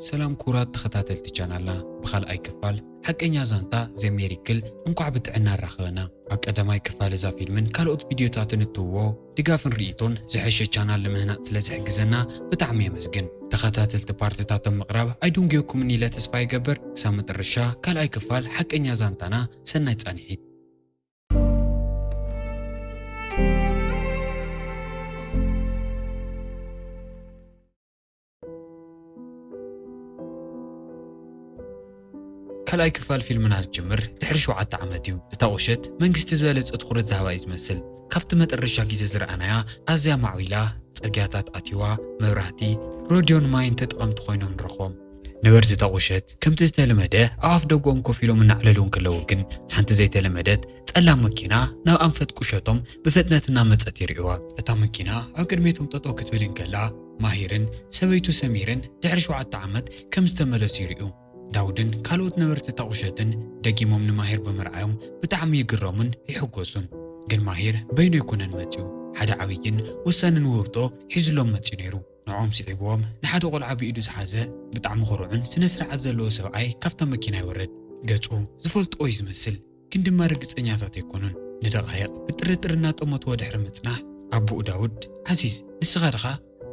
ሰላም ክቡራት ተኸታተልቲ ቻናልና፣ ብኻልኣይ ክፋል ሓቀኛ ዛንታ ዘ ሚራክል እንኳዕ ብጥዕና ኣራኸበና። ኣብ ቀዳማይ ክፋል እዛ ፊልምን ካልኦት ቪድዮታትን እትህብዎ ድጋፍን ርእይቶን ዝሐሸ ቻናል ንምህናጽ ስለ ዝሕግዘና ብጣዕሚ የመስግን። ተኸታተልቲ ፓርትታት ኣብ ምቕራብ ኣይድንጉየኩምን ኢለ ተስፋ ይገብር። ክሳብ መጠረሻ ካልኣይ ክፋል ሓቀኛ ዛንታና ሰናይ ጻንሒት። ካልኣይ ክፋል ፊልምና ዝጅምር ድሕሪ ሸውዓተ ዓመት እዩ። እታ ቁሸት መንግስቲ ዝበለጸ ትኹረት ዝሃባ እዩ ዝመስል። ካብቲ መጠረሻ ግዜ ዝረኣናያ ኣዝያ ማዕቢላ፣ ጽርግያታት ኣትይዋ፣ መብራህቲ፣ ሮድዮን ማይን ተጠቐምቲ ኮይኖም ንረኽቦም። ነበርቲ እታ ቁሸት ከምቲ ዝተለመደ ኣብ ኣፍ ደገኦም ኮፍ ኢሎም እናዕለሉ እንከለዉ ግን ሓንቲ ዘይተለመደት ጸላም መኪና ናብ ኣንፈት ቁሸቶም ብፍጥነት እናመጸት ይርእይዋ። እታ መኪና ኣብ ቅድሜቶም ጠጠው ክትብል እንከላ ማሂርን ሰበይቱ ሰሚርን ድሕሪ ሸውዓተ ዓመት ከም ዝተመለሱ ይርእዩ። ዳውድን ካልኦት ነበርቲ እታ ቁሸትን ደጊሞም ንማሂር ብምርኣዮም ብጣዕሚ ይግረሙን ይሕጎሱን። ግን ማሂር በይኑ ኣይኮነን መጺኡ። ሓደ ዓብይን ወሳንን ውህብቶ ሒዙሎም መጺኡ ነይሩ። ንዕኦም ስዒብዎም ንሓደ ቆልዓ ብኢዱ ዝሓዘ ብጣዕሚ ኩሩዕን ስነ ስርዓት ዘለዎ ሰብኣይ ካብታ መኪና ይወርድ። ገጹ ዝፈልጥዎ እዩ ዝመስል፣ ግን ድማ ርግጸኛታት ኣይኮኑን። ንደቓይቕ ብጥርጥር እናጠመትዎ ድሕሪ ምጽናሕ ኣቦኡ ዳውድ፣ ዓዚዝ ንስኻ ድኻ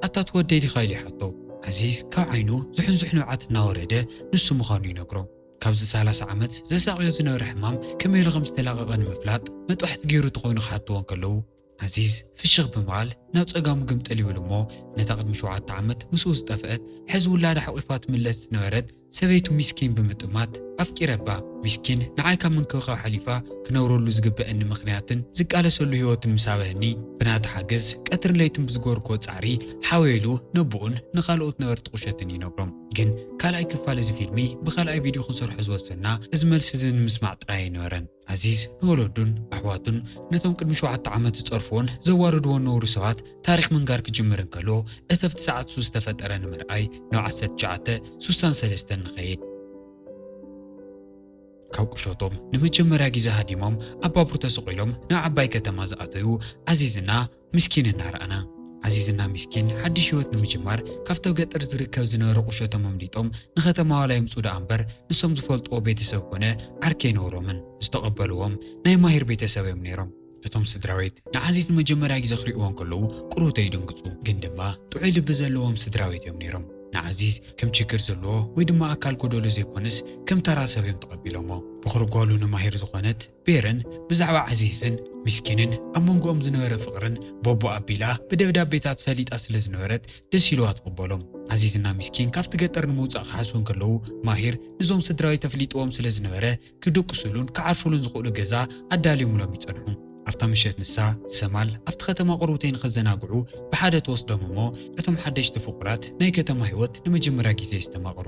ኣታ ትወደይ ዲኻ ኢሉ ይሓቶ። ዓዚዝ ካብ ዓይኑ ዝሕንዙሕ ንብዓት እናወረደ ንሱ ምዃኑ ይነግሮ። ካብዚ ሰላሳ ዓመት ዘሳቕዮ ዝነበረ ሕማም ከመይ ኢሉ ከም ዝተላቐቐ ንምፍላጥ መጥባሕቲ ገይሩ ተኾይኑ ክሓትዎ እንከለዉ ዓዚዝ ፍሽኽ ብምባል ናብ ጸጋሙ ግምጥል ይብል እሞ ነታ ቅድሚ ሸውዓተ ዓመት ምስኡ ዝጠፍአት ሕዚ ውላዳ ሓቒፋ ትምለስ ዝነበረት ሰበይቱ ሚስኪን ብምጥማት ኣፍቂረ እባ ሚስኪን ንዓይ ካብ ምንክብኻብ ሓሊፋ ክነብረሉ ዝግበአኒ ምኽንያትን ዝቃለሰሉ ህይወትን ምስ ኣበህኒ ብናታ ሓገዝ ቀትርን ለይትን ብዝገበርክዎ ጻዕሪ ሓወየሉ ነቦኡን ንኻልኦት ነበርቲ ቁሸትን ይነግሮም። ግን ካልኣይ ክፋል እዚ ፊልሚ ብኻልኣይ ቪድዮ ክንሰርሖ ዝወሰንና እዚ መልሲ እዚ ንምስማዕ ጥራይ ኣይነበረን። ዓዚዝ ንወለዱን ኣሕዋቱን ነቶም ቅድሚ ሸውዓተ ዓመት ዝጸርፍዎን ዘዋርድዎን ነውሪ ሰባት ታሪኽ ምንጋር ክጅምር እንከሎ እተፍቲ ሰዓት ሱስ ዝተፈጠረ ንምርኣይ ናብ ዓሰርተ ትሽዓተ ስሳን ሰለስተን ንኸይድ። ካብ ቁሸቶም ንመጀመርያ ግዜ ሃዲሞም ኣብ ባቡር ተሰቒሎም ናብ ዓባይ ከተማ ዝኣተዩ ዓዚዝና ምስኪን እናረኣና። ዓዚዝና ምስኪን ሓድሽ ህይወት ንምጅማር ካብቲ ኣብ ገጠር ዝርከብ ዝነበረ ቁሸቶም ኣምሊጦም ንኸተማ ዋላ ይምጹ ደኣ እምበር ንሶም ዝፈልጥዎ ቤተሰብ ኮነ ዓርኪ ኣይነበሮምን። ዝተቐበልዎም ናይ ማሂር ቤተሰብ እዮም ነይሮም። እቶም ስድራቤት ንዓዚዝ ንመጀመርያ ግዜ ክርእይዎ እንከለዉ ቁሩብ ይድንግጹ፣ ግን ድማ ጥዑይ ልቢ ዘለዎም ስድራቤት እዮም ነይሮም። ንዓዚዝ ከም ችግር ዘለዎ ወይ ድማ ኣካል ጎደሎ ዘይኮነስ ከም ተራ ሰብ እዮም ተቐቢሎሞ። ፍቕሪ ጓሉ ንማሂር ዝኾነት ቤርን ብዛዕባ ዓዚዝን ሚስኪንን ኣብ መንጎኦም ዝነበረ ፍቕርን ቦቦ ኣቢላ ብደብዳቤታት ፈሊጣ ስለ ዝነበረት ደስ ኢልዋ ትቕበሎም። ዓዚዝና ሚስኪን ካብቲ ገጠር ንምውጻእ ክሓስቡ እንከለዉ ማሂር ንዞም ስድራቤት ተፍሊጥዎም ስለ ዝነበረ ክድቅሱሉን ክዓርፉሉን ዝኽእሉ ገዛ ኣዳልዮምሎም ይጸንሑ። ኣብታ ምሸት ንሳ ሰማል ኣብቲ ከተማ ቆርብተይ ንኸዘናግዑ ብሓደ ትወስዶም እሞ እቶም ሓደሽቲ ፍቑራት ናይ ከተማ ህይወት ንመጀመርያ ግዜ የስተማቕሩ።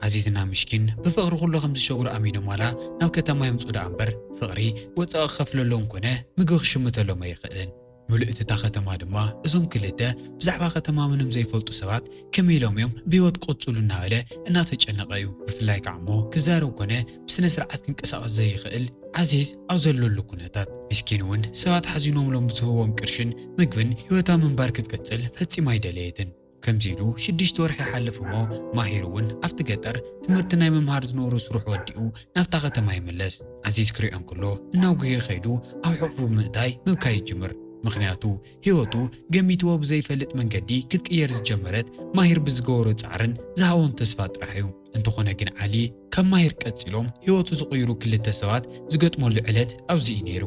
ዓዚዝና ምሽኪን ብፍቕሪ ኩሎ ከም ዝሸግሩ ኣሚኖም ዋላ ናብ ከተማ ይምጹ ደኣ እምበር ፍቕሪ ወጻኢ ክኸፍለሎም ኮነ ምግቢ ክሽምተሎም ኣይኽእልን። ምልእቲ እታ ከተማ ድማ እዞም ክልተ ብዛዕባ ከተማ ምንም ዘይፈልጡ ሰባት ከመይ ኢሎም እዮም ብህይወት ክቕጽሉ እናበለ እናተጨነቐ እዩ። ብፍላይ ከዓ እሞ ክዛረብ ኮነ ብስነ ስርዓት ክንቀሳቐስ ዘይኽእል ዓዚዝ ኣብ ዘለሉ ኩነታት ምስኪን እውን ሰባት ሓዚኖምሎም ብዝህብዎም ቅርሽን ምግብን ህይወታ ምንባር ክትቅጽል ፈጺማ ኣይደለየትን። ከምዚ ኢሉ ሽዱሽተ ወርሒ ይሓልፍ እሞ ማሂር እውን ኣብቲ ገጠር ትምህርቲ ናይ ምምሃር ዝነበሮ ስርሑ ወዲኡ ናብታ ከተማ ይምለስ። ዓዚዝ ክሪኦ እንከሎ እናጉየ ከይዱ ኣብ ሕቑፉ ብምእታይ ምብካይ ይጅምር። ምኽንያቱ ህይወቱ ገሚትዎ ብዘይፈልጥ መንገዲ ክትቅየር ዝጀመረት ማሂር ብዝገበሮ ጻዕርን ዝሃቦን ተስፋ ጥራሕ እዩ። እንተኾነ ግን ዓሊ ካብ ማሂር ቀጺሎም ህይወቱ ዝቕይሩ ክልተ ሰባት ዝገጥመሉ ዕለት ኣብዚ እዩ ነይሩ።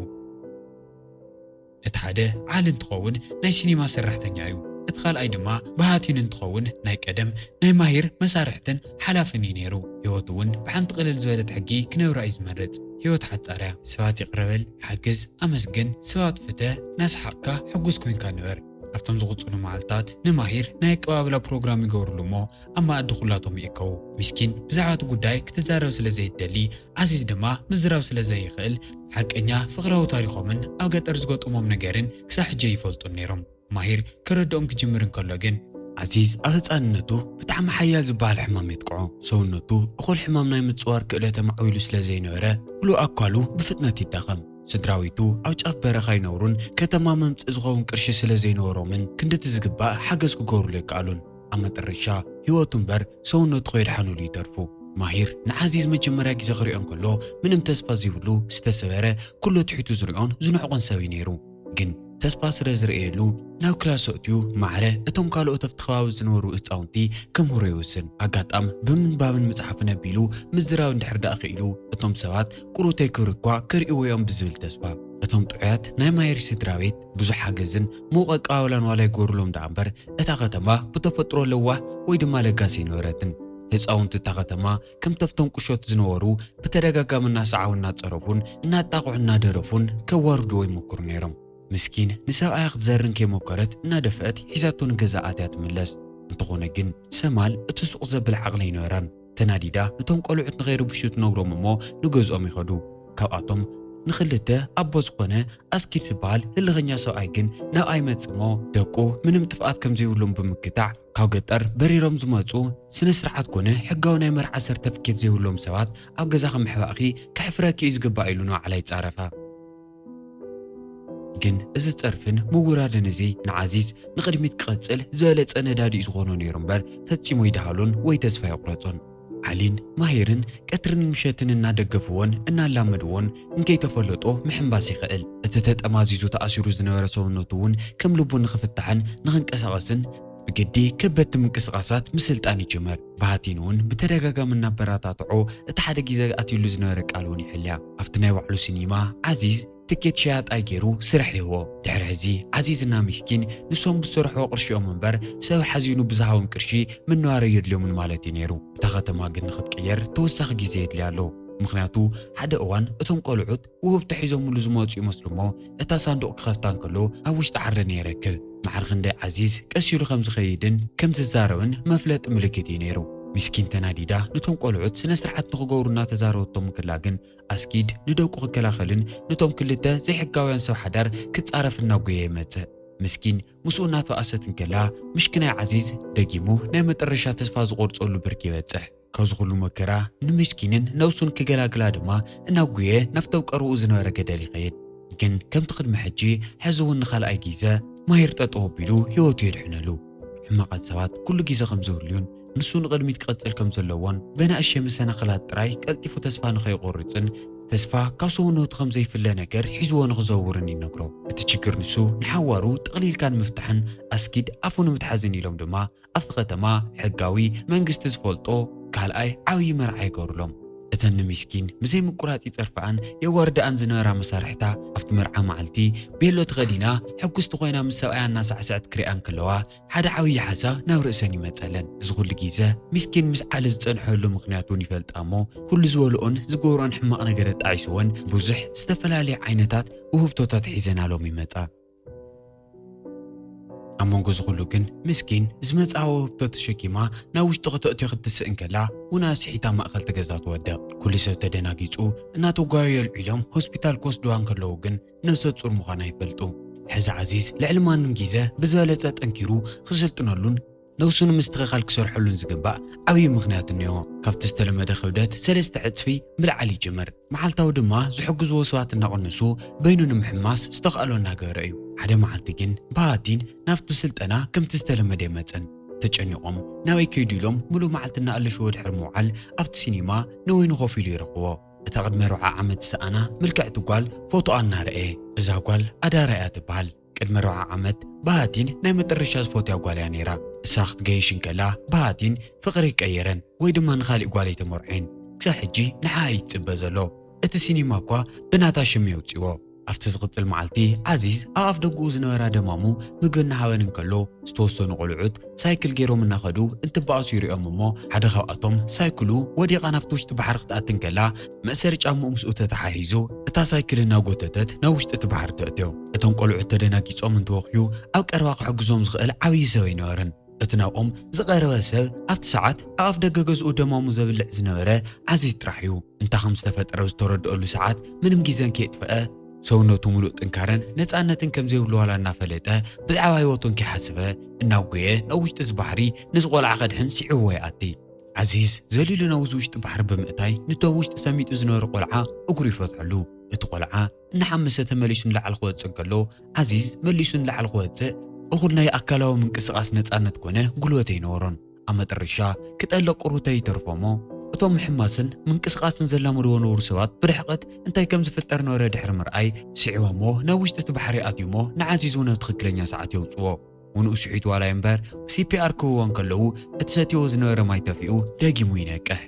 እቲ ሓደ ዓሊ እንትኸውን ናይ ሲኒማ ሰራሕተኛ እዩ። እቲ ካልኣይ ድማ ብሃቲን እንትኸውን ናይ ቀደም ናይ ማሂር መሳርሕትን ሓላፍን እዩ ነይሩ። ህይወቱ እውን ብሓንቲ ቅልል ዝበለት ሕጊ ክነብራ እዩ ዝመርጽ። ህይወት ሓጻር እያ። ሰባት ይቕረ በል፣ ሓግዝ፣ ኣመስግን፣ ሰባት ፍተ፣ እናሰሓቕካ ሕጉስ ኮይንካ ንበር። ኣብቶም ዝቕጽሉ መዓልታት ንማሂር ናይ ኣቀባብላ ፕሮግራም ይገብርሉ እሞ ኣብ መኣዲ ኩላቶም ይእከቡ። ሚስኪን ብዛዕባ እቲ ጉዳይ ክትዛረብ ስለ ዘይትደሊ ዓዚዝ ድማ ምዝራብ ስለ ዘይኽእል ሓቀኛ ፍቕራዊ ታሪኾምን ኣብ ገጠር ዝገጠሞም ነገርን ክሳብ ሕጂ ኣይፈልጡን ነይሮም። ማሂር ከረድኦም ክጅምር እንከሎ ግን ዓዚዝ ኣብ ህጻንነቱ ብጣዕሚ ሓያል ዝበሃል ሕማም የጥቅዖ። ሰውነቱ እኹል ሕማም ናይ ምጽዋር ክእለት ኣማዕቢሉ ስለ ዘይነበረ ምሉእ ኣካሉ ብፍጥነት ይዳኸም። ስድራቤቱ ኣብ ጫፍ በረኻ ይነብሩን ከተማ መምጽኢ ዝኸውን ቅርሺ ስለ ዘይነበሮምን ክንድቲ ዝግባእ ሓገዝ ክገብሩሉ ኣይከኣሉን። ኣብ መጠረሻ ህይወቱ እምበር ሰውነቱ ከይድሓኑሉ ይተርፉ። ማሂር ንዓዚዝ መጀመርያ ግዜ ክሪኦ እንከሎ ምንም ተስፋ ዘይብሉ ዝተሰበረ፣ ኩሉ ትሒቱ ዝሪኦን ዝንዕቆን ሰብ እዩ ነይሩ። ግን ተስፋ ስለ ዝረእየሉ ናብ ክላስ ኣእትዩ ማዕረ እቶም ካልኦት ኣብቲ ከባቢ ዝነበሩ ህፃውንቲ ከምህሮ ይውስን። ኣጋጣም ብምንባብን ምፅሓፍን ኣቢሉ ምዝራብ እንድሕር ደኣ ክኢሉ እቶም ሰባት ቁሩተይ ክብሪ እኳ ክርእይዎ እዮም ብዝብል ተስፋ። እቶም ጥዑያት ናይ ማየር ስድራ ቤት ብዙሕ ሓገዝን ምዉቕ ኣቀባብላን ዋላ ይገበሩሎም ደኣ እምበር እታ ከተማ ብተፈጥሮ ለዋህ ወይ ድማ ለጋስ ኣይነበረትን። ህፃውንቲ እታ ከተማ ከምቲ ኣብቶም ቁሾት ዝነበሩ ብተደጋጋሚ እናሰዓቡ እናፀረፉን እናጣቕዑ እናደረፉን ከዋርድዎ ይሞክሩ ነይሮም። ምስኪን ንሰብኣያ ክትዘርን ከይሞከረት እናደፍአት ሒዛቶ ንገዛ ኣትያ ትምለስ። እንተኾነ ግን ሰማል እቲ ሱቕ ዘብል ዓቕሊ ኣይነበራን። ተናዲዳ ነቶም ቆልዑት ንኸይርብሹ ትነግሮም እሞ ንገዝኦም ይኸዱ። ካብኣቶም ንኽልተ ኣቦ ዝኾነ ኣስኪድ ዝበሃል ህልኸኛ ሰብኣይ ግን ናብኣ ይመጽእ እሞ ደቁ ምንም ጥፍኣት ከም ዘይብሎም ብምክታዕ ካብ ገጠር በሪሮም ዝመጹ ስነ ስርዓት ኮነ ሕጋዊ ናይ መርዓ ሰርተፍኬት ዘይብሎም ሰባት ኣብ ገዛኺ ምሕባእኺ ከሕፍረኪ እዩ ዝግባእ ኢሉ ንባዕላ ይጻረፋ። ግን እዚ ጸርፍን ምውራድን እዚ ንዓዚዝ ንቕድሚት ክቐጽል ዝበለጸ ነዳዲ እዩ ዝኾኖ ነይሩ እምበር ፈጺሙ ኣይደሃሎን ወይ ተስፋ የቑረጾን። ዓሊን ማሂርን ቀትርን ምሸትን እናደገፍዎን እናላመድዎን እንከይተፈለጦ ምሕንባስ ይኽእል። እቲ ተጠማዚዙ ተኣሲሩ ዝነበረ ሰውነቱ እውን ከም ልቡ ንኽፍታሕን ንኽንቀሳቐስን ብግዲ ከበድቲ ምንቅስቓሳት ምስልጣን ይጅምር። ባህቲን እውን ብተደጋጋሚ እናበረታትዖ እቲ ሓደ ግዜ ኣትዩሉ ዝነበረ ቃል እውን ይሕልያ። ኣብቲ ናይ ባዕሉ ሲኒማ ዓዚዝ ትኬት ሸያጣይ ገይሩ ስራሕ ይህቦ። ድሕሪ ሕዚ ዓዚዝና ሚስኪን ንሶም ብዝሰርሕዎ ቅርሺኦም እምበር ሰብ ሓዚኑ ብዝሃቦም ቅርሺ ምንባር ኣየድልዮምን ማለት እዩ ነይሩ። እታ ከተማ ግን ንኽትቅየር ተወሳኺ ግዜ የድልያ ኣሎ። ምኽንያቱ ሓደ እዋን እቶም ቆልዑት ውህብቶ ሒዞምሉ ዝመጹ ይመስሉ እሞ እታ ሳንዱቕ ክኸፍታ እንከሎ ኣብ ውሽጢ ዓረን የረክብ። ማዕረ ክንደይ ዓዚዝ ቀስ ኢሉ ከም ዝኸይድን ከም ዝዛረብን መፍለጢ ምልክት እዩ ነይሩ። ሚስኪን ተናዲዳ ነቶም ቆልዑት ስነ ስርዓት ንኽገብሩ እናተዛረበቶም እንክላ ግን ኣስኪድ ንደቁ ክከላኸልን ነቶም ክልተ ዘይሕጋውያን ሰብ ሓዳር ክጻረፍ እናጎየ ይመጽእ። ምስኪን ምስኡ እናተባእሰት እንከላ ምሽክናይ ዓዚዝ ደጊሙ ናይ መጠረሻ ተስፋ ዝቖርጸሉ ብርኪ ይበጽሕ። ካብዚ ኩሉ መከራ ንምስኪንን ነብሱን ክገላግላ ድማ እናጉየ ናብቲ ኣብ ቀረብኡ ዝነበረ ገደል ይኸይድ። ግን ከምቲ ቅድሚ ሕጂ ሕዚ እውን ንኻልኣይ ግዜ ማሂር ጠጠው ኣቢሉ ህይወቱ የድሕነሉ። ሕማቓት ሰባት ኩሉ ግዜ ከም ዘድልዩን ንሱ ንቕድሚት ክቐጽል ከም ዘለዎን ብናእሸ መሰናኽላት ጥራይ ቀልጢፉ ተስፋ ንኸይቆርጽን ተስፋ ካብ ሰውነቱ ከም ዘይፍለ ነገር ሒዝዎ ንኽዘውርን ይነግሮ። እቲ ችግር ንሱ ንሓዋሩ ጠቕሊልካ ንምፍታሕን ኣስጊድ ኣፉ ንምትሓዝን ኢሎም ድማ ኣብቲ ከተማ ሕጋዊ መንግስቲ ዝፈልጦ ካልኣይ ዓብዪ መርዓ ይገብሩሎም። እተን ንሚስኪን ብዘይ ምቁራጽ ይጸርፍኣን የዋርድኣን ዝነበራ መሳርሕታ ኣብቲ መርዓ መዓልቲ ቤሎ ተኸዲና ሕጉስቲ ኮይና ምስ ሰብኣያ እናሳዕስዐት ክሪኣን ከለዋ ሓደ ዓብዪ ሓሳብ ናብ ርእሰን ይመጸለን። እዚ ኩሉ ግዜ ሚስኪን ምስ ዓሊ ዝጸንሐሉ ምኽንያት እውን ይፈልጣ እሞ ኩሉ ዝበልኦን ዝገብሮን ሕማቕ ነገር ኣጣዒስወን ብዙሕ ዝተፈላለየ ዓይነታት ውህብቶታት ሒዘናሎም ይመጻ። ኣብ መንጎ እዚ ኩሉ ግን ምስኪን ዝመጽኣ ውህብቶ ተሸኪማ ናብ ውሽጢ ከተእትዮ ክትስእ እንከላ ውና ስሒታ ማእከል እቲ ገዛ ትወድቕ። ኩሉ ሰብ ተደናጊጹ እናተጓየዩ ኣልዒሎም ሆስፒታል ክወስድዋ እንከለዉ ግን ነብሰ ጹር ምዃና ይፈልጡ። ሕዚ ዓዚዝ ልዕሊ ማንም ግዜ ብዝበለጸ ጠንኪሩ ክስልጥነሉን ነብሱ ንምስትኽኻል ክሰርሐሉን ዝግባእ ዓብዪ ምኽንያት እኒኦ። ካብቲ ዝተለመደ ክብደት ሰለስተ ዕጽፊ ምልዓል ይጅምር። መዓልታዊ ድማ ዝሕግዝዎ ሰባት እናቐነሱ በይኑ ንምሕማስ ዝተኽኣሎ እናገበረ እዩ። ሓደ መዓልቲ ግን ባህቲን ናብቲ ስልጠና ከምቲ ዝተለመደ ይመጽን። ተጨኒቖም ናበይ ከይዱ ኢሎም ሙሉእ መዓልቲ እናኣለሽዎ ድሕሪ ምውዓል ኣብቲ ሲኒማ ንወይኑ ኮፍ ኢሉ ይረኽቦ። እታ ቅድሚ ኣርብዓ ዓመት ዝሰኣና ምልክዕቲ ጓል ፎቶኣ እናረኣየ፣ እዛ ጓል ኣዳራ እያ ትበሃል። ቅድሚ ኣርብዓ ዓመት ባህቲን ናይ መጠረሻ ዝፈትያ ጓል እያ ነይራ። እሳ ክትገይሽ እንከላ ባህቲን ፍቕሪ ኣይቀየረን ወይ ድማ ንኻሊእ ጓል ኣይተመርዐን። ክሳብ ሕጂ ንዓኣ እዩ ዝጽበ ዘሎ። እቲ ሲኒማ እኳ ብናታ ሽም የውጽዎ። ኣብቲ ዝቕጽል መዓልቲ ዓዚዝ ኣብ ኣፍ ደግኡ ዝነበራ ደማሙ ምግቢ እናሃበን እንከሎ ዝተወሰኑ ቆልዑት ሳይክል ገይሮም እናኸዱ እንትበኣሱ ይሪኦም እሞ ሓደ ካብኣቶም ሳይክሉ ወዲቓ ናብቲ ውሽጢ ባሕሪ ክትኣቲ እንከላ መእሰሪ ጫምኡ ምስኡ ተተሓሒዙ እታ ሳይክል እናጎተተት ናብ ውሽጢ እቲ ባሕሪ ተእትዮ። እቶም ቆልዑት ተደናጊጾም እንትወኽዩ ኣብ ቀረባ ክሕግዞም ዝኽእል ዓብዪ ሰብ ኣይነበረን። እቲ ናብኦም ዝቐረበ ሰብ ኣብቲ ሰዓት ኣብ ኣፍ ደገ ገዝኡ ደማሙ ዘብልዕ ዝነበረ ዓዚዝ ጥራሕ እዩ። እንታይ ከም ዝተፈጠረ ዝተረድኦሉ ሰዓት ምንም ግዜ እንከየጥፈአ ሰውነቱ ሙሉእ ጥንካረን ነጻነትን ከም ዘይብሉ ዋላ እናፈለጠ ብዛዕባ ህይወቱ እንከይሓሰበ እናጎየ ናብ ውሽጢ እዚ ባሕሪ ነዚ ቆልዓ ከድሕን ስዒብዎ ይኣቲ። ዓዚዝ ዘሊሉ ናብ እዚ ውሽጢ ባሕሪ ብምእታይ ንቶ ውሽጢ ሰሚጡ ዝነበረ ቆልዓ እግሩ ይፈትሐሉ። እቲ ቆልዓ እናሓመሰ ተመሊሱ ንላዕሊ ክወጽእ እንከሎ ዓዚዝ መሊሱ ንላዕሊ ክወጽእ እኹል ናይ ኣካላዊ ምንቅስቓስ ነጻነት ኮነ ጉልበት ኣይነበሮን። ኣብ መጠረሻ ክጠልቕ ቁሩብ ይተርፎ እሞ፣ እቶም ምሕማስን ምንቅስቓስን ዘላመድዎ ነበሩ ሰባት ብርሕቐት እንታይ ከም ዝፍጠር ነበረ ድሕሪ ምርኣይ፣ ስዒቦሞ ናብ ውሽጢ እቲ ባሕሪ ኣትዩሞ ንዓዚዝ እውን ኣብ ትኽክለኛ ሰዓት የውጽዎ። ውንኡ ስሒቱ ዋላ እምበር፣ ሲ ፒ ኣር ክህብዎ እንከለዉ፣ እቲ ሰትይዎ ዝነበረ ማይ ተፊኡ ደጊሙ ይነቅሕ።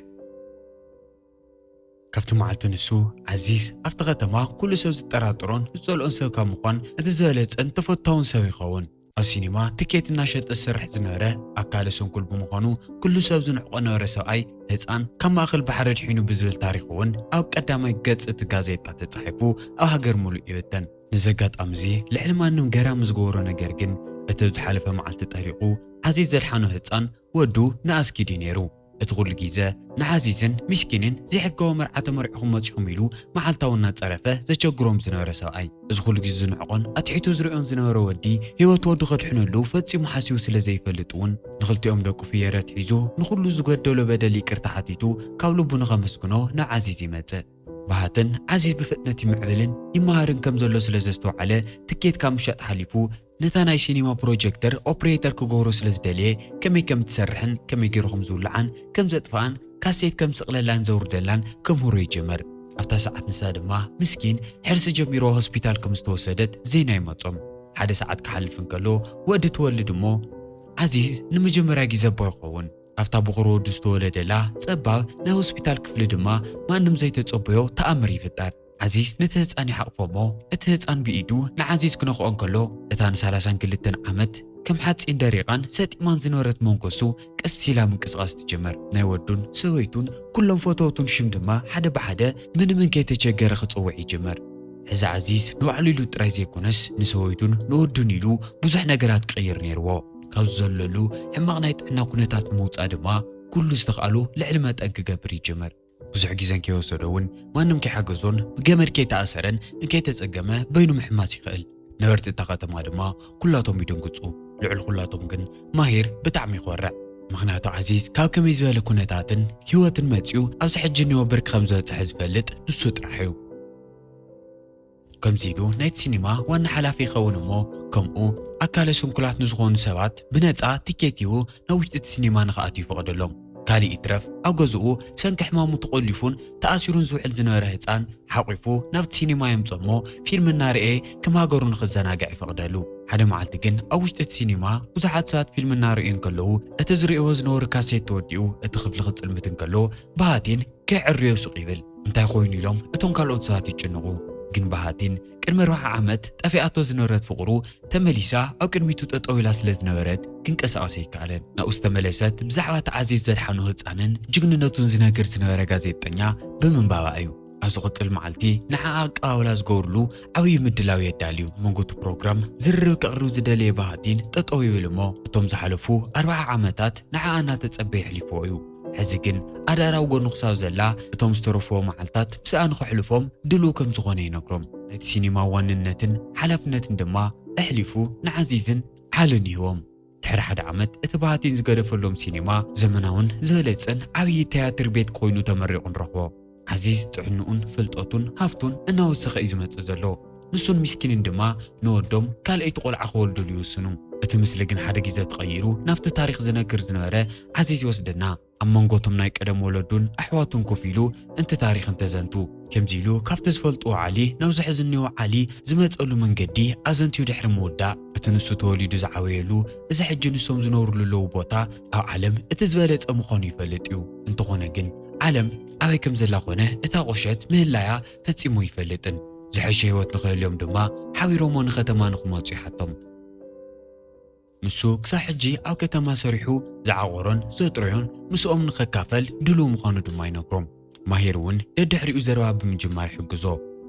ካብቲ መዓልቲ ንሱ፣ ዓዚዝ ኣብቲ ከተማ ኩሉ ሰብ ዝጠራጠሮን ዝጸልኦን ሰብ ካብ ምዃን፣ እቲ ዝበለጸን ተፈታውን ሰብ ይኸውን። ኣብ ሲኒማ ትኬት እናሸጠ ዝሰርሕ ዝነበረ ኣካለ ስንኩል ብምዃኑ፣ ኩሉ ሰብ ዝንዕቆ ነበረ ሰብኣይ ህጻን ካብ ማእከል ባሕሪ ኣድሒኑ ብዝብል ታሪኽ እውን ኣብ ቀዳማይ ገጽ እቲ ጋዜጣ ተጻሒፉ ኣብ ሃገር ሙሉእ ይብተን። ነዚ ኣጋጣሚ እዚ ልዕሊ ማንም ገራሚ ዝገበሮ ነገር ግን፣ እቲ ኣብ ዝሓለፈ መዓልቲ ጠሪቑ ዓዚዝ ዘድሓኖ ህጻን ወዱ ንኣስጊድ እዩ ነይሩ። እቲ ኩሉ ግዜ ንዓዚዝን ሚስኪንን ዘይሕጋዊ መርዓ ተመርዒኹም መጺኹም ኢሉ መዓልታዊ እናጸረፈ ዘቸግሮም ዝነበረ ሰብኣይ፣ እዚ ኩሉ ግዜ ዝንዕቆን ኣትሒቱ ዝርእዮን ዝነበረ ወዲ፣ ህይወት ወዱ ከድሕነሉ ፈጺሙ ሓሲቡ ስለ ዘይፈልጥ እውን፣ ንኽልቲኦም ደቁ ፍየረት ሒዙ ንኹሉ ዝገደሎ በደል ይቅርታ ሓቲቱ ካብ ልቡ ንኸመስግኖ ናብ ዓዚዝ ይመጽእ። ባህትን ዓዚዝ ብፍጥነት ይምዕብልን ይመሃርን ከም ዘሎ ስለ ዘስተውዓለ፣ ትኬት ካብ ምሻጥ ሓሊፉ ነታ ናይ ሲኒማ ፕሮጀክተር ኦፕሬተር ክገብሮ ስለ ዝደለየ፣ ከመይ ከም ትሰርሕን ከመይ ገይሩ ከም ዝውልዓን ከም ዘጥፍኣን ካሴት ከም ዝስቕለላን ዘውርደላን ከምህሮ ይጅምር። ኣብታ ሰዓት ንሳ ድማ ምስኪን ሕርሲ ጀሚሮ ሆስፒታል ከም ዝተወሰደት ዜና ይመጾም። ሓደ ሰዓት ክሓልፍ እንከሎ ወዲ ትወልድ እሞ፣ ዓዚዝ ንመጀመርያ ግዜ ኣቦ ይኸውን። ኣብታ ብቑር ወዱ ዝተወለደላ ጸባብ ናይ ሆስፒታል ክፍሊ ድማ ማንም ዘይተጸበዮ ተኣምር ይፍጠር። ዓዚዝ ነቲ ህጻን ይሓቕፎ እሞ፣ እቲ ህጻን ብኢዱ ንዓዚዝ ክነኽኦ እንከሎ፣ እታ ንሰላሳን ክልተን ዓመት ከም ሓጺን ደሪቓን ሰጢማን ዝነበረት መንኮሱ ቀስ ኢላ ምንቅስቓስ ትጅምር። ናይ ወዱን ሰበይቱን ኩሎም ፈተውቱን ሽም ድማ ሓደ ብሓደ ምንምን ከይተቸገረ ክጽውዕ ይጅምር። ሕዚ ዓዚዝ ንባዕሉ ኢሉ ጥራይ ዘይኮነስ፣ ንሰበይቱን ንወዱን ኢሉ ብዙሕ ነገራት ክቕይር ነይርዎ። ካብ ዝዘለሉ ሕማቕ ናይ ጥዕና ኩነታት ንምውጻእ ድማ ኩሉ ዝተኽኣሎ ልዕሊ መጠን ክገብር ይጅምር። ብዙሕ ግዜ እንከይወሰዶ እውን ማንም ከይሓገዞን ብገመድ ከይተኣሰረን እንከይተጸገመ በይኑ ምሕማስ ይኽእል። ነበርቲ እታ ከተማ ድማ ኩላቶም ይድንግጹ። ልዕሊ ኩላቶም ግን ማሂር ብጣዕሚ ይኾርዕ። ምኽንያቱ ዓዚዝ ካብ ከመይ ዝበለ ኩነታትን ህይወትን መጺኡ ኣብዚ ሕጂ እኒኦ ብርኪ ከም ዝበጽሐ ዝፈልጥ ንሱ ጥራሕ እዩ። ከምዚ ኢሉ ናይቲ ሲኒማ ዋና ሓላፊ ይኸውን እሞ፣ ከምኡ ኣካለ ስንኩላት ንዝኾኑ ሰባት ብነጻ ቲኬት ሂቡ ናብ ውሽጢ እቲ ሲኒማ ንኽኣትዩ ይፈቕደሎም። ካልእ ይትረፍ፣ ኣብ ገዝኡ ሰንኪ ሕማሙ ተቖሊፉን ተኣሲሩን ዝውዕል ዝነበረ ህጻን ሓቂፉ ናብቲ ሲኒማ የምጽኦ እሞ፣ ፊልም እናርኤ ከም ሃገሩ ንኽዘናጋዕ ይፈቕደሉ። ሓደ መዓልቲ ግን ኣብ ውሽጢ እቲ ሲኒማ ብዙሓት ሰባት ፊልም እናርኣዩ እንከለዉ፣ እቲ ዝርእይዎ ዝነበሩ ካሴት ተወዲኡ፣ እቲ ክፍሊ ክጽልምት እንከሎ፣ ብሃቲን ከይዕርዮ ሱቕ ይብል። እንታይ ኮይኑ ኢሎም እቶም ካልኦት ሰባት ይጭንቑ። ግን ብሃቲን ቅድሚ ኣርብዓ ዓመት ጠፊኣቶ ዝነበረት ፍቕሩ ተመሊሳ ኣብ ቅድሚቱ ጠጠው ኢላ ስለ ዝነበረት ክንቀሳቐስ ኣይከኣለን። ናብኡ ዝተመለሰት ብዛዕባ እቲ ዓዚዝ ዘድሓኖ ህጻንን ጅግንነቱን ዝነግር ዝነበረ ጋዜጠኛ ብምንባባ እዩ። ኣብ ዝቕጽል መዓልቲ ንዓኣ ኣቀባብላ ዝገብርሉ ዓብዪ ምድላው የዳልዩ። መንጎ እቲ ፕሮግራም ዝርርብ ከቕርብ ዝደለየ ብሃቲን ጠጠው ይብል እሞ፣ እቶም ዝሓለፉ ኣርብዓ ዓመታት ንዓኣ እናተጸበየ የሕሊፍዎ እዩ። ሕዚ ግን ኣዳር ኣብ ጎኑ ክሳብ ዘላ፣ እቶም ዝተረፍዎ መዓልታት ምስኣ ንኸሕልፎም ድሉው ከም ዝኾነ ይነግሮም። ናይቲ ሲኒማ ዋንነትን ሓላፍነትን ድማ ኣሕሊፉ ንዓዚዝን ዓልን ይህቦም። ድሕሪ ሓደ ዓመት እቲ ብሃቲን ዝገደፈሎም ሲኒማ ዘመናውን ዝበለጸን ዓብዪ ትያትር ቤት ኮይኑ ተመሪቑ ንረኽቦ። ዓዚዝ ጥዕንኡን ፍልጠቱን ሃፍቱን እናወሰኸ እዩ ዝመጽእ ዘሎ። ንሱን ሚስኪንን ድማ ንወዶም ካልኣይቲ ቆልዓ ክወልዱሉ ይውስኑ። እቲ ምስሊ ግን ሓደ ግዜ ተቐይሩ ናብቲ ታሪኽ ዝነግር ዝነበረ ዓዚዝ ይወስደና። ኣብ መንጎ እቶም ናይ ቀደም ወለዱን ኣሕዋቱን ኮፍ ኢሉ እንቲ ታሪኽ እንተዘንቱ፣ ከምዚ ኢሉ ካብቲ ዝፈልጥዎ ዓሊ ናብዚ ሕዚ እኒኦ ዓሊ ዝመጸሉ መንገዲ ኣዘንትዩ ድሕሪ ምውዳእ፣ እቲ ንሱ ተወሊዱ ዝዓበየሉ፣ እዚ ሕጂ ንሶም ዝነብርሉ ኣለዉ ቦታ ኣብ ዓለም እቲ ዝበለጸ ምዃኑ ይፈልጥ እዩ። እንተኾነ ግን ዓለም ኣበይ ከም ዘላ ኮነ እታ ቁሸት ምህላያ ፈጺሙ ኣይፈልጥን። ዝሐሸ ህይወት ንኽህልዮም ድማ ሓቢሮሞ ንኸተማ ንኽመጹ ይሓቶም። ንሱ ክሳብ ሕጂ ኣብ ከተማ ሰሪሑ ዝዓቖሮን ዘጥረዮን ምስኦም ንኸካፈል ድሉው ምዃኑ ድማ ይነግሮም። ማሂር እውን ደድሕሪኡ ዘረባ ብምጅማር ይሕግዞ።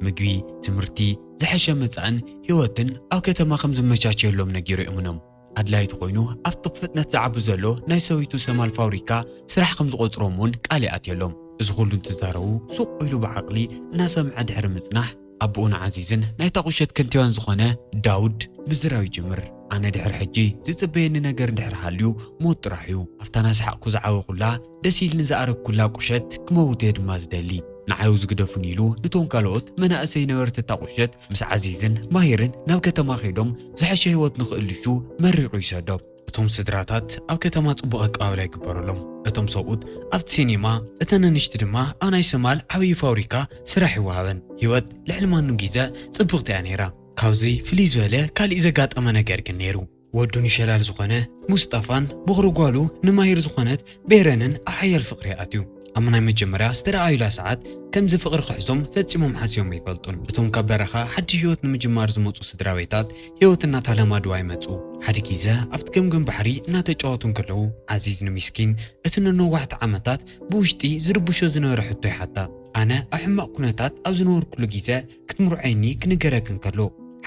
ምግቢ፣ ትምህርቲ፣ ዝሐሸ መጻእን ህይወትን ኣብ ከተማ ከም ዝመቻቸየሎም ነጊሩ ይእምኖም። ኣድላይቲ ኮይኑ ኣብቲ ፍጥነት ዝዓቢ ዘሎ ናይ ሰበይቱ ሰማል ፋብሪካ ስራሕ ከም ዝቖጽሮም እውን ቃል ይኣትየሎም። እዚ ኩሉ እንትዛረቡ ሱቕ ኢሉ ብዓቕሊ እናሰምዐ ድሕሪ ምጽናሕ፣ ኣቦኡን ዓዚዝን ናይታ ቁሸት ከንቲባን ዝኾነ ዳውድ ምዝራብ ይጅምር። ኣነ ድሕሪ ሕጂ ዝጽበየኒ ነገር እንድሕር ሃልዩ ሞት ጥራሕ እዩ። ኣብታ ናሰሓቕኩ ዝዓበኹላ ደስ ኢልኒ ዝኣረግኩላ ቁሸት ክመውት እየ ድማ ዝደሊ። ንዓዩ ዝግደፉኒ ኢሉ ንቶም ካልኦት መናእሰይ ነበርቲ እታ ቁሸት ምስ ዓዚዝን ማሂርን ናብ ከተማ ከይዶም ዝሐሸ ህይወት ንኽእልሹ መሪቑ ይሰዶም። እቶም ስድራታት ኣብ ከተማ ጽቡቕ ኣቀባብላ ይግበረሎም። እቶም ሰብኡት ኣብቲ ሲኒማ፣ እተን ኣንሽቲ ድማ ኣብ ናይ ሰማል ዓብዪ ፋብሪካ ስራሕ ይወሃበን። ህይወት ልዕሊ ማንም ግዜ ጽብቕቲ እያ ነይራ። ካብዚ ፍልይ ዝበለ ካሊእ ዘጋጠመ ነገር ግን ነይሩ። ወዱ ንሸላል ዝኾነ ሙስጣፋን በኹሪ ጓሉ ንማሂር ዝኾነት ቤረንን ኣብ ሓያል ፍቕሪ ኣትዩ። ኣብ ናይ መጀመርያ ዝተረኣዩላ ሰዓት ከምዚ ፍቕሪ ክሕዞም ፈጺሞም ሓሲቦም ኣይፈልጡን። እቶም ካብ በረኻ ሓድሽ ህይወት ንምጅማር ዝመጹ ስድራ ቤታት ህይወት እናተለማድዋ ይመጹ። ሓደ ግዜ ኣብቲ ገምገም ባሕሪ እናተጫወቱ እንከለዉ ዓዚዝ ንሚስኪን እቲ ንነዋሕቲ ዓመታት ብውሽጢ ዝርብሾ ዝነበረ ሕቶ ይሓታ። ኣነ ኣብ ሕማቕ ኩነታት ኣብ ዝነበርኩሉ ግዜ ክትምርዖይኒ ክንገረክ እንከሎ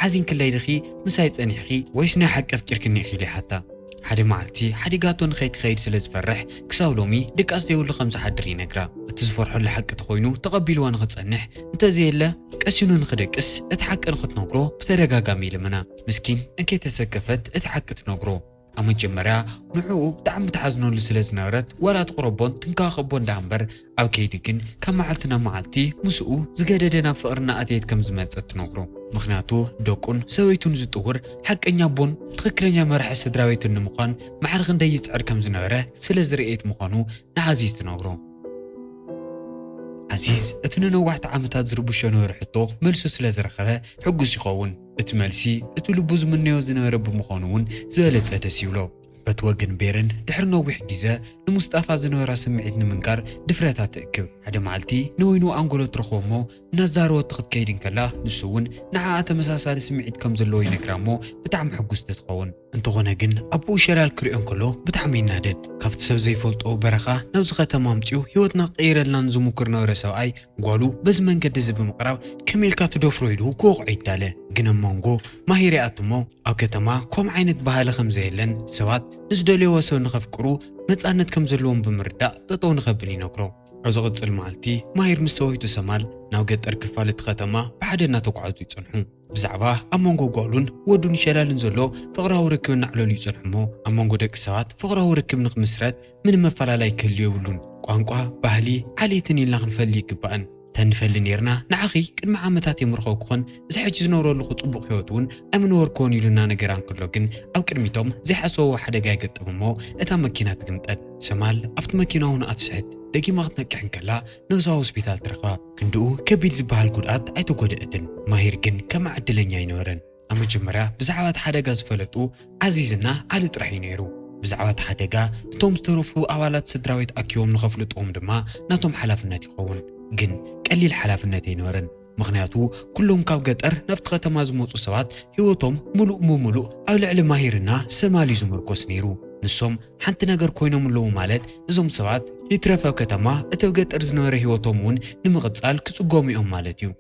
ሓዚንክለይ ድኺ ምሳይ ጸኒሕኺ ወይስ ናይ ሓቂ ኣፍቂርክኒ ኢኺ ኢሉ ይሓታ። ሓደ መዓልቲ ሓዲጋቶ ንኸይትኸይድ ስለ ዝፈርሕ ክሳብ ሎሚ ድቃስ ዘይብሉ ከም ዝሓድር ይነግራ። እቲ ዝፈርሐሉ ሓቂ ተኾይኑ ተቐቢልዋ ንኽጸንሕ እንተዘየለ ቀሲኑ ንኽደቅስ እቲ ሓቂ ንኽትነግሮ ብተደጋጋሚ ይልምና። ምስኪን እንከይተሰከፈት እቲ ሓቂ ትነግሮ። ኣብ መጀመርያ ንዕኡ ብጣዕሚ ትሓዝነሉ ስለ ዝነበረት ዋላ ትቕረቦን ትንከባኸቦን ደኣ እምበር ኣብ ከይዲ ግን ካብ መዓልቲ ናብ መዓልቲ ምስኡ ዝገደደ ናብ ፍቕሪ እናኣተየት ከም ዝመጸት ትነግሮ። ምኽንያቱ ደቁን ሰበይቱን ዝጥውር ሓቀኛ ኣቦን ትኽክለኛ መራሒ ስድራ ቤትን ንምዃን ማዕረ ክንደይ ይጽዕር ከም ዝነበረ ስለ ዝርእየት ምዃኑ ንዓዚዝ ትነግሮ። ዓዚዝ እቲ ንነዋሕቲ ዓመታት ዝርብሾ ነበረ ሕቶ መልሱ ስለ ዝረኸበ ሕጉስ ይኸውን። እቲ መልሲ እቲ ልቡ ዝምነዮ ዝነበረ ብምዃኑ እውን ዝበለጸ ደስ ይብሎ። በቲ ወገን ቤርን ድሕሪ ነዊሕ ግዜ ንሙስጣፋ ዝነበራ ስምዒት ንምንጋር ድፍረታ ትእክብ። ሓደ መዓልቲ ንወይኑ ኣንጎሎ ትረኽቦ እሞ እናዛረበቶ ክትከይድ እንከላ ንሱ እውን ንዓኣ ተመሳሳሊ ስምዒት ከም ዘለዎ ይነግራ እሞ ብጣዕሚ ሕጉስቲ ትኸውን። እንተኾነ ግን ኣቦኡ ሸላል ክሪኦ እንከሎ ብጣዕሚ ይናደድ። ካብቲ ሰብ ዘይፈልጦ በረኻ ናብዚ ከተማ ኣምጺኡ ህይወትና ክቕይረልና ንዝሙክር ነበረ ሰብኣይ ጓሉ በዚ መንገዲ እዚ ብምቕራብ ከመይ ኢልካ ትደፍሮ ኢሉ ክወቕዖ ይዳለ። ግን ኣብ መንጎ ማሂር ይኣቱ እሞ ኣብ ከተማ ከምኡ ዓይነት ባህሊ ከም ዘየለን ሰባት ንዝደልይዎ ሰብ ንኸፍቅሩ ነጻነት ከም ዘለዎም ብምርዳእ ጠጠው ንኸብል ይነግሮ። ኣብ ዝቕጽል መዓልቲ ማሂር ምስ ሰበይቱ ሰማል ናብ ገጠር ክፋል እቲ ከተማ ብሓደ እናተጓዕዙ ይጸንሑ። ብዛዕባ ኣብ መንጎ ጓሉን ወዱን ሸላልን ዘሎ ፍቕራዊ ርክብ እናዕለሉ ይጸንሑ እሞ ኣብ መንጎ ደቂ ሰባት ፍቕራዊ ርክብ ንኽምስረት ምንም መፈላለይ ክህሉ የብሉን። ቋንቋ፣ ባህሊ ዓሌትን ኢልና ክንፈሊ ይግባእን። ተንፈሊ ነይርና ንዓኺ ቅድሚ ዓመታት የምርኸኩኽን እዚ ሕጂ ዝነብረሉ ጽቡቕ ህይወት እውን ኣይምነበርኩዎን ኢሉ እናነገራ እንከሎ ግን ኣብ ቅድሚቶም ዘይሓሰብዎ ሓደጋ ይገጥም እሞ እታ መኪና ትግምጠል። ሰማል ኣብቲ መኪና እውን ኣትስሕት ደጊማ ክትነቅሕ እንከላ ነብሳ ሆስፒታል ትረኽባ። ክንድኡ ከቢድ ዝበሃል ጉድኣት ኣይተጎድአትን። ማሂር ግን ከማ ዕድለኛ ኣይነበረን። ኣብ መጀመርያ ብዛዕባ እቲ ሓደጋ ዝፈለጡ ዓዚዝና ዓሊ ጥራሕ እዩ ነይሩ። ብዛዕባ እቲ ሓደጋ ነቶም ዝተረፉ ኣባላት ስድራ ቤት ኣኪቦም ንኸፍልጥዎም ድማ ናቶም ሓላፍነት ይኸውን። ግን ቀሊል ሓላፍነት ኣይነበረን። ምኽንያቱ ኩሎም ካብ ገጠር ናብቲ ከተማ ዝመጹ ሰባት ህይወቶም ምሉእ ብምሉእ ኣብ ልዕሊ ማሂርና ሰማል እዩ ዝምርኮስ ነይሩ። ንሶም ሓንቲ ነገር ኮይኖም ኣለዉ ማለት እዞም ሰባት ይትረፍ ኣብ ከተማ እቲ ኣብ ገጠር ዝነበረ ህይወቶም እውን ንምቕጻል ክጽገሙ እዮም ማለት እዩ።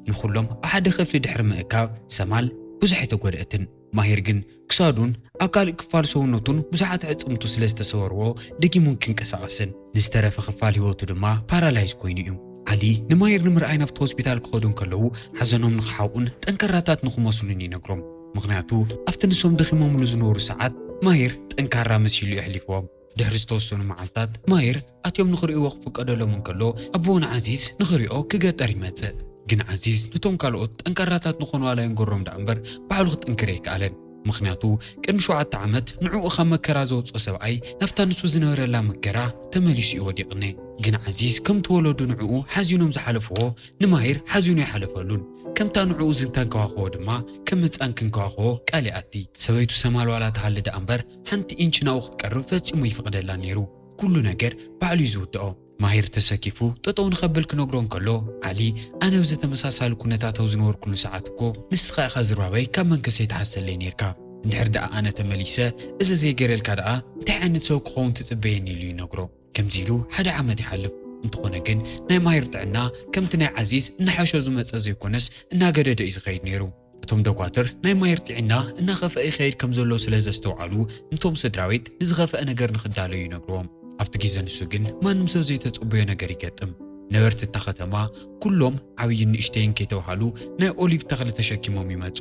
ንኹሎም ኣብ ሓደ ክፍሊ ድሕሪ ምእካብ ሰማል ብዙሕ ኣይተጎድአትን። ማሂር ግን ክሳዱን ኣብ ካልእ ክፋል ሰውነቱን ብዙሓት ኣዕጽምቱ ስለ ዝተሰበርዎ ደጊሙን ክንቀሳቐስን ንዝተረፈ ክፋል ህይወቱ ድማ ፓራላይዝ ኮይኑ እዩ። ዓሊ ንማሂር ንምርኣይ ናብቲ ሆስፒታል ክኸዱ እንከለዉ ሓዘኖም ንኽሓብኡን ጠንካራታት ንኽመስሉን ይነግሮም። ምኽንያቱ ኣብቲ ንሶም ደኺሞምሉ ዝነበሩ ሰዓት ማሂር ጠንካራ መሲሉ የሕሊፍዎም። ድሕሪ ዝተወሰኑ መዓልታት ማሂር ኣትዮም ንኽርእይዎ ክፍቀደሎም እንከሎ ኣቦኡ ንዓዚዝ ንኽሪኦ ክገጠር ይመጽእ። ግን ዓዚዝ ነቶም ካልኦት ጠንካራታት ንኾኑ ዋላ የንገሮም ደኣ እምበር ባዕሉ ክጥንክር ኣይከኣለን። ምኽንያቱ ቅድሚ ሸውዓተ ዓመት ንዕኡ ካብ መከራ ዘውጽኦ ሰብኣይ ናብታ ንሱ ዝነበረላ መከራ ተመሊሱ እዩ ወዲቕኒ። ግን ዓዚዝ ከምቲ ወለዱ ንዕኡ ሓዚኖም ዝሓለፍዎ ንማሂር ሓዚኑ ኣይሓለፈሉን። ከምታ ንዕኡ ዝተንከባኸቦ ድማ ከም ህጻን ክንከባኸቦ ቃል ይኣቲ። ሰበይቱ ሰማል ዋላ ትሃሊ ደኣ እምበር ሓንቲ ኢንች ናብኡ ክትቀርብ ፈጺሙ ይፍቕደላ ነይሩ። ኩሉ ነገር ባዕሉ እዩ ዝውድኦ። ማሂር ተሰኪፉ ጠጠው ንኸብል ክነግሮ እንከሎ ዓሊ ኣነ ኣብዚ ተመሳሳሊ ኩነታት ኣብ ዝነበርኩሉ ሰዓት እኮ ንስኻ ኢኻ ዝርባበይ ካብ መንከሰይ ትሓሰለይ ነይርካ። እንድሕር ደኣ ኣነ ተመሊሰ እዚ ዘይገረልካ ደኣ እንታይ ዓይነት ሰብ ክኸውን ትጽበየኒ ኢሉ ይነግሮ። ከምዚ ኢሉ ሓደ ዓመት ይሓልፍ። እንተኾነ ግን ናይ ማሂር ጥዕና ከምቲ ናይ ዓዚዝ እናሓሾ ዝመጸ ዘይኮነስ እናገደደ እዩ ዝኸይድ ነይሩ። እቶም ደኳትር ናይ ማሂር ጥዕና እናኸፍአ ይኸይድ ከም ዘሎ ስለ ዘስተውዓሉ ንቶም ስድራ ቤት ንዝኸፍአ ነገር ንኽዳለዩ ይነግርዎም። ኣብቲ ግዜ ንሱ ግን ማንም ሰብ ዘይተጸበዮ ነገር ይገጥም። ነበርቲ እታ ከተማ ኩሎም ዓብይን ንእሽተይን ከይተባሃሉ ናይ ኦሊቭ ተኽሊ ተሸኪሞም ይመጹ።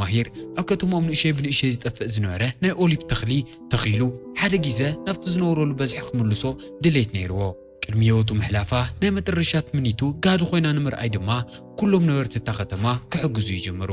ማሂር ኣብ ከተማኦም ንእሸይ ብንእሸይ ዝጠፍእ ዝነበረ ናይ ኦሊቭ ተኽሊ ተኺሉ ሓደ ግዜ ናብቲ ዝነብረሉ በዝሒ ክምልሶ ድሌት ነይርዎ። ቅድሚ ህይወቱ ምሕላፋ ናይ መጠረሻ ትምኒቱ ጋህዲ ኮይና ንምርኣይ ድማ ኩሎም ነበርቲ እታ ከተማ ክሕግዙ ይጅምሩ።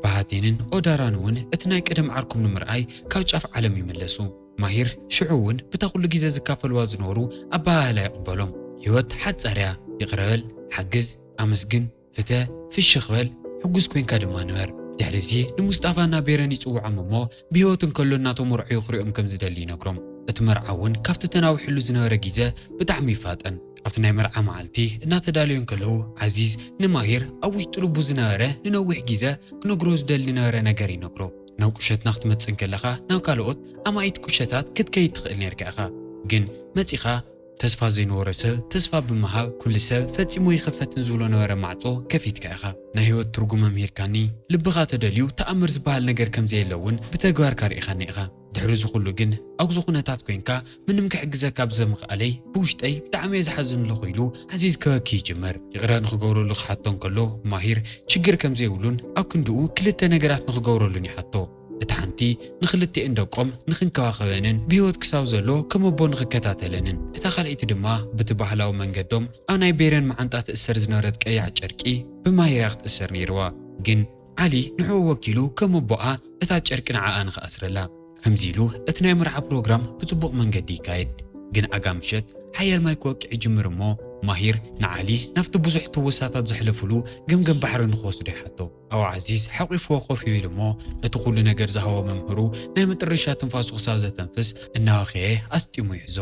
ባሃቴንን ኦዳራን እውን እቲ ናይ ቀደም ዓርኮም ንምርኣይ ካብ ጫፍ ዓለም ይምለሱ። ማሂር ሽዑ እውን ብታ ኩሉ ግዜ ዝካፈልዋ ዝነበሩ ኣበሃህላ ይቕበሎም። ህይወት ሓጻር እያ፣ ይቕረ በል፣ ሓግዝ፣ ኣመስግን፣ ፍተ፣ ፍሽኽ በል፣ ሕጉስ ኮይንካ ድማ ንበር። ድሕሪ እዚ ንሙስጣፋና ቤረን ይጽውዖም እሞ ብህይወት እንከሎ እናተመርዐዩ ክሪኦም ከም ዝደሊ ይነግሮም። እቲ መርዓ እውን ካብቲ ተናዊሕሉ ዝነበረ ግዜ ብጣዕሚ ይፋጠን። ኣብቲ ናይ መርዓ መዓልቲ እናተዳለዩ እንከለዉ ዓዚዝ ንማሂር ኣብ ውሽጢ ልቡ ዝነበረ ንነዊሕ ግዜ ክነግሮ ዝደሊ ዝነበረ ነገር ይነግሮ። ናብ ቁሸትና ክትመጽእ እንከለኻ ናብ ካልኦት ኣማኢት ቁሸታት ክትከይድ ትኽእል ነርካ ኢኻ። ግን መጺኻ ተስፋ ዘይነበሮ ሰብ ተስፋ ብምሃብ ኩሉ ሰብ ፈጺሙ ይኸፈትን ዝብሎ ነበረ ማዕጾ ከፊትካ ኢኻ። ናይ ህይወት ትርጉም መምሂርካኒ፣ ልብኻ ተደልዩ ተኣምር ዝበሃል ነገር ከም ዘየለ እውን ብተግባር ካርኢኻኒ ኢኻ። ድሕሪ እዚ ኩሉ ግን ኣብዚ ኩነታት ኮይንካ ምንም ክሕግዘካ ብዘምኽኣለይ ብውሽጠይ ብጣዕሚ እየ ዝሓዝን ኣለኹ ኢሉ ዓዚዝ ከበኪ ይጅምር። ይቕረ ንኽገብረሉ ክሓቶ እንከሎ ማሂር ሽግር ከም ዘይብሉን ኣብ ክንድኡ ክልተ ነገራት ንኽገብረሉን ይሓቶ። እታ ሓንቲ ንኽልቲኤን ደቆም ንኽንከባኸበንን ብህይወት ክሳብ ዘሎ ከም ኣቦ ንኽከታተለንን፣ እታ ካልኣይቲ ድማ በቲ ባህላዊ መንገዶም ኣብ ናይ ቤረን መዓንጣ ትእሰር ዝነበረት ቀያሕ ጨርቂ ብማሂር እያ ክትእሰር ነይርዋ። ግን ዓሊ ንዕኡ ወኪሉ ከም ኣቦኣ እታ ጨርቂ ንዓኣ ንኽኣስረላ። ከምዚ ኢሉ እቲ ናይ መርዓ ፕሮግራም ብጽቡቕ መንገዲ ይካየድ። ግን ኣጋ ምሸት ሓያል ማይ ክወቅዕ ይጅምር እሞ ማሂር ንዓሊ ናብቲ ብዙሕ ትውሳታት ዘሕለፉሉ ገምገም ባሕሪ ንኽወስዶ ይሓቶ። ኣብኡ ዓዚዝ ሓቂፍዎ ኮፍ ይብል እሞ እቲ ኩሉ ነገር ዝሃቦ መምህሩ ናይ መጠረሻ ትንፋሱ ክሳብ ዘተንፍስ እናወኸየ ኣስጢሙ ይሕዞ።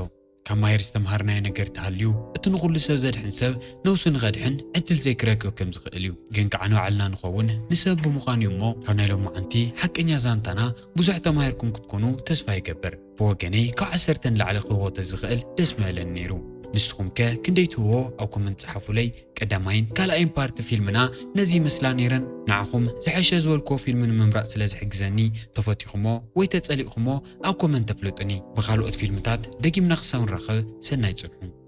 ካብ ማሂር ዝተምሃርናዮ ነገር ተሃልዩ እቲ ንኹሉ ሰብ ዘድሕን ሰብ ነብሱ ንኸድሕን ዕድል ዘይክረክብ ከም ዝኽእል እዩ። ግን ከዓ ንባዕልና ንኸውን ንሰብ ብምዃኑ እዩ እሞ ካብ ናይ ሎማዓንቲ ሓቀኛ ዛንታና ብዙሕ ተማሂርኩም ክትኮኑ ተስፋ ይገብር። ብወገነይ ካብ ዓሰርተ ንላዕሊ ክህቦ ተዝኽእል ደስ ምበለኒ ነይሩ። ንስኹም ከ ክንደይ ትህቦ ኣብ ኮመንት ጸሓፉለይ። ቀዳማይን ካልኣይን ፓርቲ ፊልምና ነዚ ይመስላ ነይረን። ንዓኹም ዝሐሸ ዝበልክዎ ፊልም ንምምራጽ ስለ ዝሕግዘኒ ተፈቲኹሞ ወይ ተጸሊእኹሞ ኣብ ኮመንት ተፍልጡኒ። ብኻልኦት ፊልምታት ደጊምና ክሳብ ንራኸብ ሰናይ ጽንሑ።